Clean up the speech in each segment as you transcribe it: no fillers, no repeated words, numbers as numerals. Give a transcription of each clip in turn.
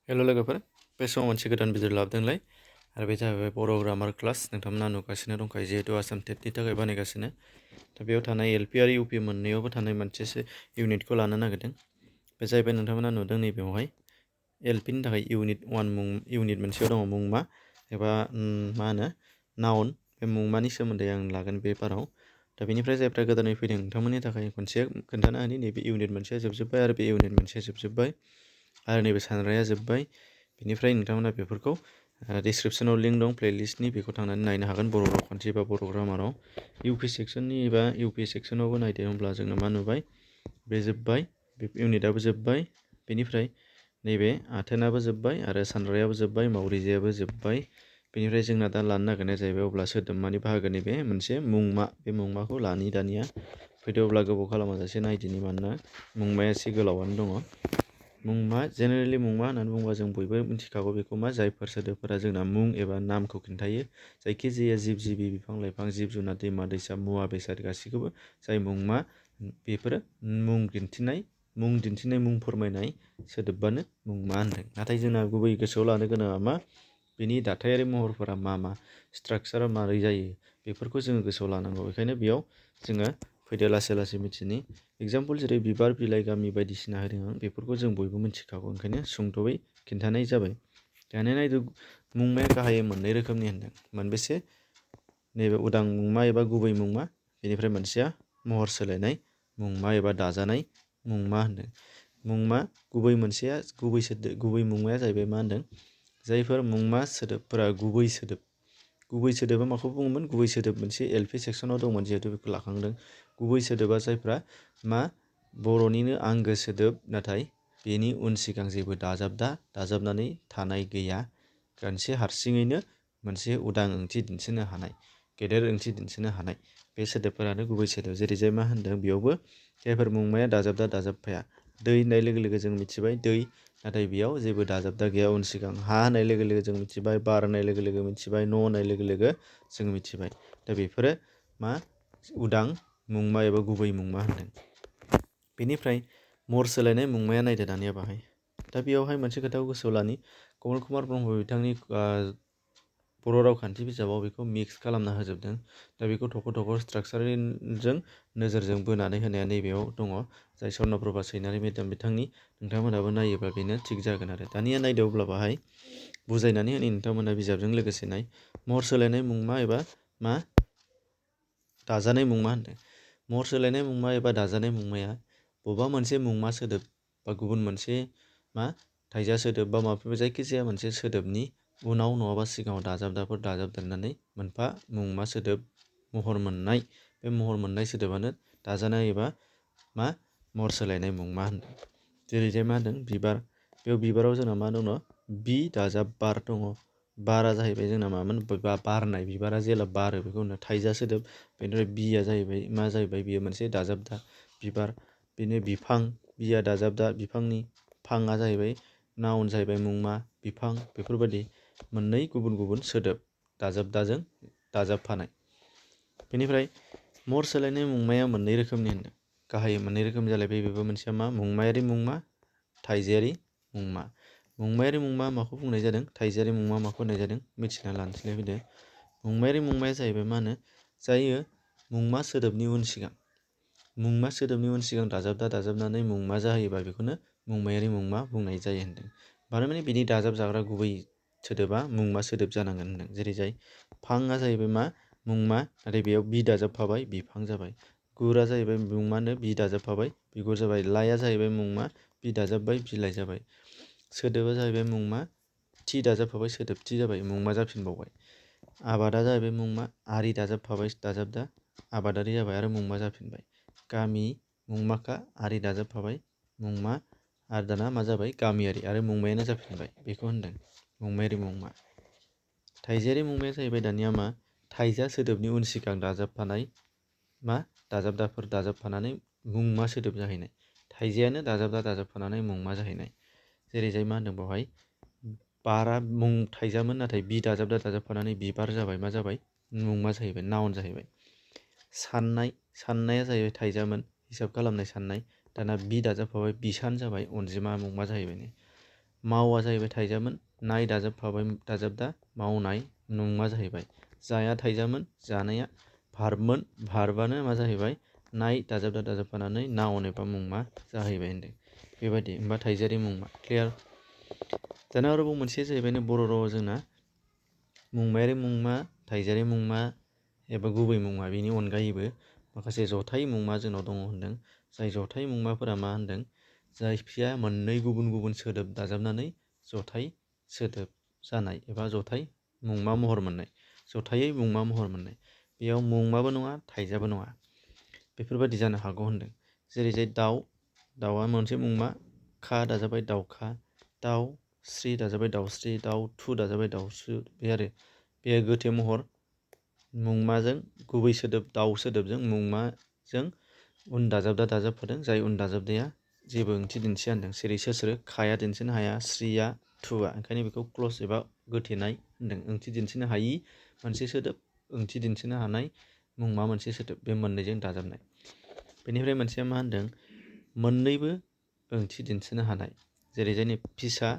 हेल' लोगोफोर, बे समाव मोनसे गोदान भिडिअ लाबोदोंलाय आरो बे जाहैबाय बर' ग्रामार क्लास। नोंथांमोना नुगासिनो दंखायो जिहेतु आसाम टेटनि थाखाय बानायगासिनो। दा बेयाव थानाय एलपि आरो इउपि मोननैयावबो थानाय मोनसेसो इउनिटखौ लानो नागिरदों। बे जाहैबाय नोंथांमोना नुदों नैबेयावहाय एलपिनि थाखाय इउनिट मोनसेयाव दङ मुंमा एबा मा होनो नाउन। बे मुंमानि सोमोन्दै आं लागोन बे बाराव। दा बेनिफ्राय जायफ्रा गोदानै फैदों नोंथांमोननि थाखाय खनसे खोन्थाना होनि नैबे इउनिट मोनसेया जोबजोब्बाय आरो बे इउनिट मोनसेया जोबजोब्बाय आरो नैबे सानराया जोब्बाय। बेनिफ्राय नोंथांमोना बेफोरखौ डिसक्रिपसनाव लिंक दं प्लेलिस्टनि, बेखौ थांनानै नायनो हागोन बर' रावखान्थि बा बर' ग्रामाराव। इउपि सेक्सननि एबा इउपि सेक्सनावबो नायदो होमब्ला जोंनो मा नुबाय, बे जोब्बाय, बे इउनिटआबो जोब्बाय। बेनिफ्राय नैबे आथोनाबो जोब्बाय आरो सानरायाबो जोब्बाय, मावरिजायाबो जोब्बाय। बेनिफ्राय जोंना दा लानो नागिरनाया जाहैबाय अब्ला सोदोबमानि बाहागोनि बे मोनसे मुंमा। बे मुंमाखौ लानि दानिया। फैदो अब्ला गोबाव खालामाजासे नायदिनि, मानोना मुंमाया एसे गोलावानो दङ। मुंमा, जेनेरेलि मुंमा होननानै बुङोबा जों बयबो मिथिखागौ बेखौ मा, जायफोर सोदोबफोरा जोंना मुं एबा नामखौ खिन्थायो। जायखिजाया जिब जिबि, बिफां लाइफां, जिब जुनार, दैमा दैसा, मुवा बेसाद गासैखौबो जाय मुंमा, बेफोरो मुं दिन्थिनाय मुं फोरमायनाय सोदोबबानो मुंमा होनदों। नाथाय जोंना गुबै गोसोआव लानो गोनाङा मा, बेनि दाथायारि महरफोरा मा स्ट्राक्चारा मारै जायो, बेफोरखौ जोङो गोसोआव लानांगौ। बेखायनो बेयाव जोङो फैदो लासै लासै मिथिनि। एगजामपोल जेरै बिबार, बिलाइ, गामि बायदिसिना होदों आं, बेफोरखौ जों बयबो मिथिखागौ, ओंखायनो सुंद'यै खिन्थानाय जाबाय। दानिया नायदो, मुंमाया गाहायै मोननै रोखोमनि होनदों। मोनबेसे? नैबे उदां मुंमा एबा गुबै मुंमा, बेनिफ्राय मोनसेया महर सोलायनाय मुंमा एबा दाजानाय मुंमा होनदों। मुंमा गुबै मुंमाया जाहैबाय मा होनदों, जायफोर मुंमा सोदोबफोरा गुबै सोदोबा माखौ बुङोमोन? गुबै सोदोब मोनसे एलपि सेक्सनाव दंमोन, जिहेतु बेखौ लाखांदों। गुबै सोदोबा जायफ्रा मा, बर'निनो आंगो सोदोब, नाथाय बेनि उन सिगां जेबो दाजाबनानै थानाय गैया, मोनसे हारसिङैनो मोनसे उदां ओंथि दिन्थिनो हानाय, गेदेर ओंथि दिन्थिनो हानाय, बे सोदोबफोरानो गुबै सोदोब। जेरै मा होनदों बेयावबो, जायफोर मुंमाया दाजाबफाया। दै होननाय लोगो लोगो जों मिथिबाय दै, नाथाय बेयाव जेबो दाजाबदा गैया उन सिगां। हा होननाय लोगो लोगो जों मिथिबाय, बार होननाय लोगो लोगो मिथिबाय, न' होननाय लोगो लोगो जों मिथिबाय। दा बेफोरो मा, उदां मुंमा एबा गुबै मुंमा होनदों। बेनिफ्राय महर सोलायनाय मुंमाया नायदो दानिया बाहाय। दा बेयावहाय मोनसे खोथाखौ गोसोआव लानि, कमल कुमार ब्रह्म बिथांनि बर' रावखान्थि बिजाबाव बेखौ मिक्स खालामना होजोबदों। दा बेखौ थख' स्ट्राक्चारजों नोजोरजों बोनानै होनाया नैबेयाव दङ, जाय स्वर्नप्रभा सैनारि मेदाम बिथांनि। नोंथांमोनहाबो नायोबा बेनो थिग जागोन आरो। दानिया नायदो अब्ला बाहाय बुजायनानै होनि, नोंथांमोनहा बिजाबजों लोगोसे नाय। महर सोलायनाय मुंमा एबा मा, दाजानाय मुंमा होनदों। महर सोलायनाय मुंमा एबा दाजानाय मुंमाया बबेबा मोनसे मुंमा सोदोब बा गुबुन मोनसे मा, थाइजा सोदोब बा माबा जायखिजाया मोनसे सोदोबनि उनाव नङाबा सिगाङाव दाजाबदेरनानै मोनफा मुंमा सोदोब महर मोननाय, बे महर मोननाय सोदोबानो दाजानाय एबा मा, महर सोलायनाय मुंमा होनदों। जेरै मा होनदों बिबार, बेयाव बिबाराव जोंना मा दङ, बि दाजाब बार दङ। बारा जाहैबाय जोंना मामोन, बारनाय, बिबारा जेला बारो बेखौ होनो थाइजा सोदोब। बेनिफ्राय बिया जाहैबाय मा जाहैबाय, बियो मोनसे दाजाबदा बिबार। बेनो बिफां, बिया दाजाबदा बिफांनि, फाङा जाहैबाय नाउन जाहैबाय मुंमा बिफां। बेफोरबायदि मोननै गुबुन गुबुन सोदोब दाजाबदाजों दाजाबफानाय। बेनिफ्राय महर सोलायनाय मुंमाया मोननै रोखोमनि होनदों, गाहायै मोननै रोखोमनि जालायबाय। बेबो मोनसेया मा, मुंमायारि मुंमा, थाइजायारि मुंमा। मुंमायारि मुंमा माखौ बुंनाय जादों, थाइजायारि मुंमा माखौ होननाय जादों, मिथिना लानोसैलाय फैदो। मुंमायारि मुंमाया जाहैबाय मा होनो, जायो मुंमा सोदोबनि उन सिगां दाजाबनानै मुंमा जाहैयोबा बेखौनो मुंमायारि मुंमा बुंनाय जायो होनदों। माने बिनि दाजाबजाग्रा गुबै सोदोबा मुंमा सोदोब जानांगोन होनदों। जेरै फाङा जाहैबाय मा, मुंमा, नाथाय बेयाव बि दाजाबफाबाय, बिफां जाबाय। गुरा जाहैबाय मुंमानो बि दाजाबफाबाय, बिगुर जाबाय। लाया जाहैबाय मुंमा, बि दाजाबबाय, बिलाइ जाबाय। सोदोबा जाहैबाय मुंमा, थि दाजाबफाबाय, सोदोबथि जाबाय, मुंमा जाफिनबावबाय। आबादा जाहैबाय मुंमा, आरि दाजाबफाबाय, दाजाबदा, आबादारि जाबाय आरो मुंमा जाफिनबाय। गामि, मुंमाखा, आरि दाजाबफाबाय, मुंमा, आरो दाना मा जाबाय, गामियारि आरो मुंमायानो जाफिनबाय। बेखौ होनदों मुंमायारि मुंमा। थाइजायारि मुंमाया जाहैबाय दानिया मा, थाइजा सोदोबनि उन सिगां दाजाबफानाय मा, दाजाबदाफोर दाजाबफानानै मुंमा सोदोब जाहैनाय। थाइजायानो दाजाबफानानै मुंमा जाहैनाय। जेरै मा होनदों बेवहाय, बारा थाइजामोन, नाथाय बि दाजाबफानानै बिबार जाबाय, मा जाबाय, मुंमा जाहैबाय, नाउन जाहैबाय। साननाया जाहैबाय थाइजामोन, हिसाब खालामनाय साननाय, दाना बि दाजाबफाबाय, बिसान जाबाय, अनजिमा मुंमा जाहैबाय। मावा जाहैबाय थाइजामोन, नाय दाजाबफाबाय दाजाबदा मावनाय मुंमा जाहैबाय। जाया थाइजामोन, जानाया भार्बमोन, भार्बानो मा जाहैबाय नाय दाजाबदा दाजाबफानानै नाउन एबा मुंमा जाहैबाय होनदों। बेबायदि होमबा थाइजायारि मुंमा क्लियार। दाना आरोबाव मोनसे जाहैबाय बर' रावाव जोंना मुंमायारि मुंमा, थाइजायारि मुंमा एबा गुबै मुंमा बेनि अनगायैबो माखासे जथाय मुंमा जोंनाव दङ होनदों। जाय जथाय मुंमाफोरा मा होनदों, जायखिया मोननै गुबुन गुबुन सोदोब दाजाबनानै जथाय सोदोब जानाय एबा जथाय मुंमा महर मोननाय, जथायै मुंमा महर मोननाय। बेयाव मुंमाबो नङा थाइजाबो नङा, बेफोरबायदि जानो हागौ होनदों। जेरै जाय दाउ, दाउआ मोनसे मुंमा, खा दाजाबाय दाउखा, दाउ स्रि दाजाबाय दाउस्रि, दाउथु दाजाबाय दाउसु। बे आरो बे गोथे महर मुंमाजों गुबै सोदोब दाउ सोदोबजों मुंमाजों उन दाजाबदा दाजाबफादों, जाय उन दाजाबदाया जेबो ओंथि दिन्थिया होनदों। जेरै सोर खाया दिन्थिनो हाया, स्रिया थुआ, ओंखायनो बेखौ क्लस एबा गोथेनाय होनदों। ओंथि दिन्थिनो हायि मोनसे सोदोब, ओंथि दिन्थिनो हानाय मुंमा मोनसे सोदोब, बे मोननैजों दाजाबनाय। बेनिफ्राय मोनसेया मा होनदों, मोननैबो ओंथि दिन्थिनो हानाय। जेरै जायनि फिसा,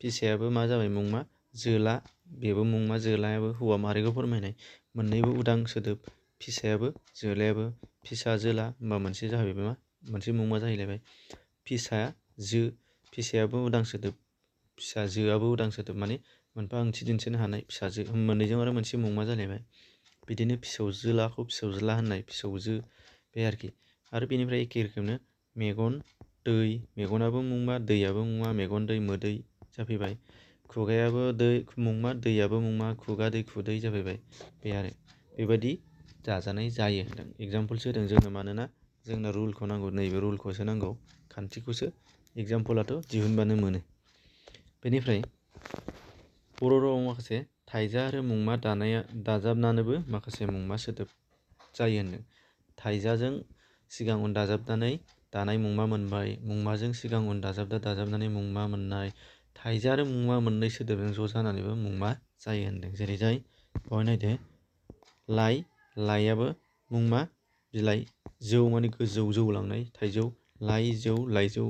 फिसायाबो मा जाबाय मुंमा, जोला बेबो मुंमा, जोलायाबो हौवा माहारिखौ फोरमायनाय। मोननैबो उदां सोदोब, फिसायाबो जोलायाबो, फिसा जोला होमबा मोनसे जाहैबाय मा, मोनसे मुंमा जाहैलायबाय। फिसा जो, फिसायाबो उदां सोदोब, फिसाजोआबो उदां सोदोब, माने मोनफा ओंथि दिन्थिनो हानाय फिसाजो, मोननैजों आरो मोनसे मुंमा जालायबाय। बिदिनो फिसौजोलाखौ फिसौज्ला होननाय, फिसौजो बे आरोखि। आरो बेनिफ्राय एखे रोखोमनो मेगन, दै, मेगनाबो मुंमा, दैयाबो मुंमा, मेगन दै मोदै जाफैबाय। खुगायाबो दै मुंमा, दैयाबो मुंमा, खुगा दै खुदै जाफैबाय। बे आरो बेबायदि दाजानाय जायो होनदों। एगजामपोलसो होदों जोंनो, मानोना जोंनो रुलखौ नांगौ, नैबे रुलखौसो नांगौ, खान्थिखौसो। एगजामपोलाथ' दिहुनबानो मोनो। बेनिफ्राय बर' रावाव माखासे थाइजा आरो मुंमा दाजाबनानैबो माखासे मुंमा सोदोब जायो होनदों। थाइजाजों सिगां उन दाजाबनानै दानाय मुंमा मोनबाय, मुंमाजों सिगां उन दाजाबदा दाजाबनानै मुंमा मोननाय, थाइजा आरो मुंमा मोननै सोदोबजों ज' जानानैबो मुंमा जायो होनदों। जेरै जाय बेवहाय नायदो, लाइ, लाइआबो मुंमा, बिलाइ, जौ माने गोजौ जौलांनाय थाइजौ, लाइजौ, लाइजौ,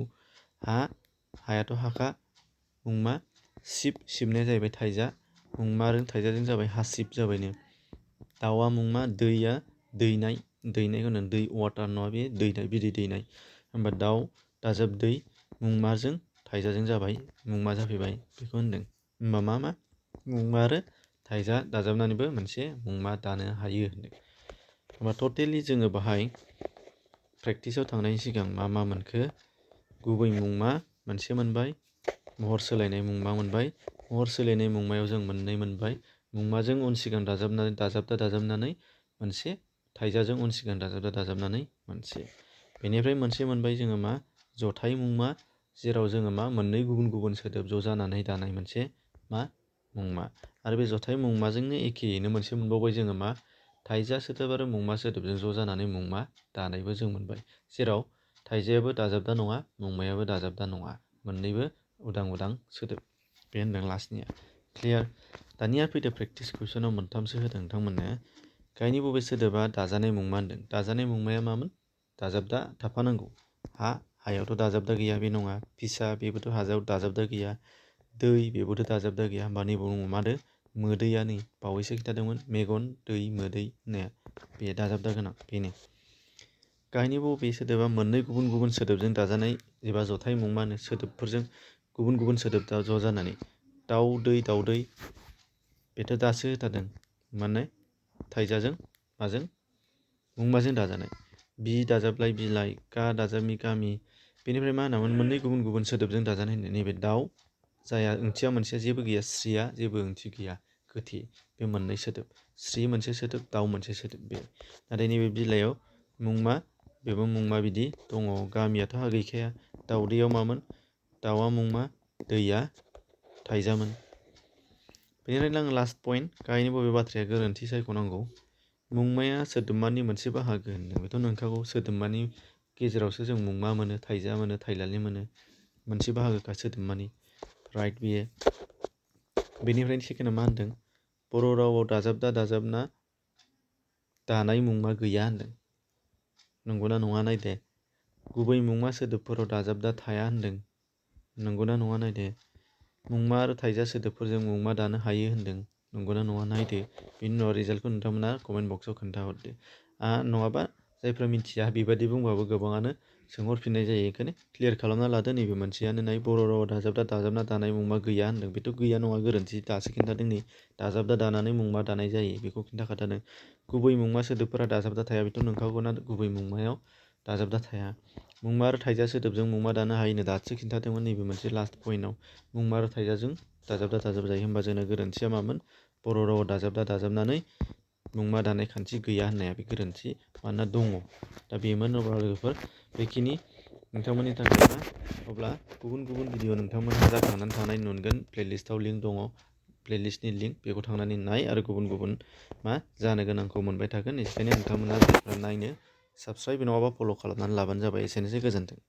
हा, हायाथ' हाखा मुंमा, सिब, सिबनाया जाहैबाय थाइजा, मुंमाजों थाइजाजों जाबाय हासिब जाबायनो। दाउआ मुंमा, दैया दैनाय, दैनायखौ होनो दै, वाटार नङा बे दैनाय, बिदै दैनाय। होमबा दाउ दाजाब दै, मुंमाजों थाइजाजों जाबाय मुंमा जाफैबाय, बेखौ होनदों। होमबा मा मुंमा आरो थाइजा दाजाबनानैबो मोनसे मुंमा दानो हायो होनदों। होमबा टटेलि जोङो बाहाय प्रेक्टिसाव थांनायनि सिगां मा मोनखो, गुबै मुंमा मोनसे मोनबाय, महर सोलायनाय मुंमा मोनबाय। महर सोलायनाय मुंमायाव जों मोननै मोनबाय, मुंमाजों उन सिगां दाजाबनानै मोनसे, थाइजाजों उन सिगां दाजाबनानै मोनसे। बेनिफ्राय मोनसे मोनबाय जोङो मा, जथाय मुंमा, जेराव जोङो मा मोननै गुबुन गुबुन सोदोब ज' जानानै दानाय मोनसे मा मुंमा। आरो बे जथाय मुंमाजोंनो एखेयैनो मोनसे मोनबावबाय जोङो मा, थाइजा सोदोब आरो मुंमा सोदोबजों ज' जानानै मुंमा दानायबो जों मोनबाय। जेराव थाइजायाबो दाजाबदा नङा, मुंमायाबो दाजाबदा नङा, मोननैबो उदां उदां सोदोब। बे होनदों लास्टनिया क्लियार। दानिया फैदो प्रेक्टिस कुइसनाव मोनथामसो होदों नोंथांमोननो। गाहायनि बबे सोदोबा दाजानाय मुंमा होनदों। दाजानाय मुंमाया मामोन, दाजाबदा थाफानांगौ। हा, हायावथ' दाजाबदा गैया, बे नङा। फिसा, बेबोथ' हाजाव दाजाबदा गैया। दै, बेबोथ' दाजाबदा गैया। होमबा नैबे मादो, मोदैया नै बावैसो खिन्थादोंमोन, मेगन दै मोदै होननाया बे दाजाबदा गोनां, बेनो। गाहायनि बबे सोदोबा मोननै गुबुन गुबुन सोदोबजों दाजानाय एबा जथाय मुंमा होनो, सोदोबफोरजों गुबुन गुबुन सोदोब ज' जानानै। दाउ दै दाउदै, बेथ' दासो होथारदों, माने थाइजाजों माजों मुंमाजों दाजानाय। बि दाजाबलाय बिलाइ, गा दाजाबि गामि। बेनिफ्राय मा होनामोन, मोननै गुबुन गुबुन सोदोबजों दाजानाय होनदों। नैबे दाउ, जाया ओंथिया मोनसेया जेबो गैया, स्रिया जेबो ओंथि गैया, गोथे, बे मोननै सोदोब। स्रि मोनसे सोदोब, दाउ मोनसे सोदोब, बे। नाथाय नैबे बिलाइयाव मुंमा, बेबो मुंमा बिदि दङ। गामियाथ' हा गैखाया। दाउदैयाव मामोन, दाउआ मुंमा, दैया थाइजामोन। बेनिफ्राय आं लास्ट पइन्ट, गाहायनि बबे बाथ्राया गोरोन्थि सायख'नांगौ। मुंमाया सोदोबमानि मोनसे बाहागो होनदों, बेथ' नंखागौ। सोदोबमानि गेजेरावसो जों मुंमा मोनो, थाइजा मोनो, थाइलालि मोनो, मोनसे बाहागोखा सोदोबमानि, राइट बियो। बेनिफ्राय सेकेन्डआव मा होनदों, बर' रावाव दाजाबना दानाय मुंमा गैया होनदों। नंगौना नङा नायदे। गुबै मुंमा सोदोबफोराव दाजाबदा थाया होनदों। नंगौना नङा नायदे। मुंमा आरो थाइजा सोदोबफोरजों मुंमा दानो हायो होन्दों। नंगौना नङा नायदो। बिनि उनाव रिजाल्टखौ नोंथांमोना कमेन्ट बक्सआव खोन्थाहरदो। नङाबा जायफ्रा मिथिया बेबादि बुंबाबो गोबाङानो सोंहरफिननाय जायो। बेखायनो क्लियार खालामना लादो। नैबे मोनसेयानो नाय बर' रावाव दाजाबना दानाय मुंमा गैया होन्दों। बेथ' गैया नङा, गोरोन्थि। दासो खिन्थादों नै दाजाबदा दानानै मुंमा दानाय जायो, बेखौ खिन्थाखादों। गुबै मुंमा सोदोबफोरा दाजाबदा थाया, बेथ' नंखागौना गुबै मुंमायाव दाजाबदा थाया। मुंमा आरो थाइजा सोदोबजों मुंमा दानो हायोनो दासो खिन्थादोंमोन नैबे मोनसे लास्ट पइन्टआव। मुंमा आरो थाइजाजों दाजाबदा दाजाबजायो। होमबा जोंना गोरोन्थिया मामोन? बर' रावाव दाजाबनानै मुंमा दानाय खान्थि गैया होननाया बे गोरोन्थि, मानोना दङ। दा बेमोन अब्ला लोगोफोर बेखिनि नोंथांमोननि थाखाय अब्ला गुबुन गुबुन भिडिअ नोंथांमोनहा जाखांनानै थानाय नुगोन। प्लेलिस्टआव लिंक दङ, प्लेलिस्टनि लिंक, बेखौ थांनानै नाय आरो गुबुन गुबुन जानो गोनांखौ मोनबाय थागोन। बेनिखायनो नोंथांमोना नायनो साबस्क्राइब नङाबा फल' खालामनानै लाबानो जाबाय। एसेनोसै, गोजोन्थों।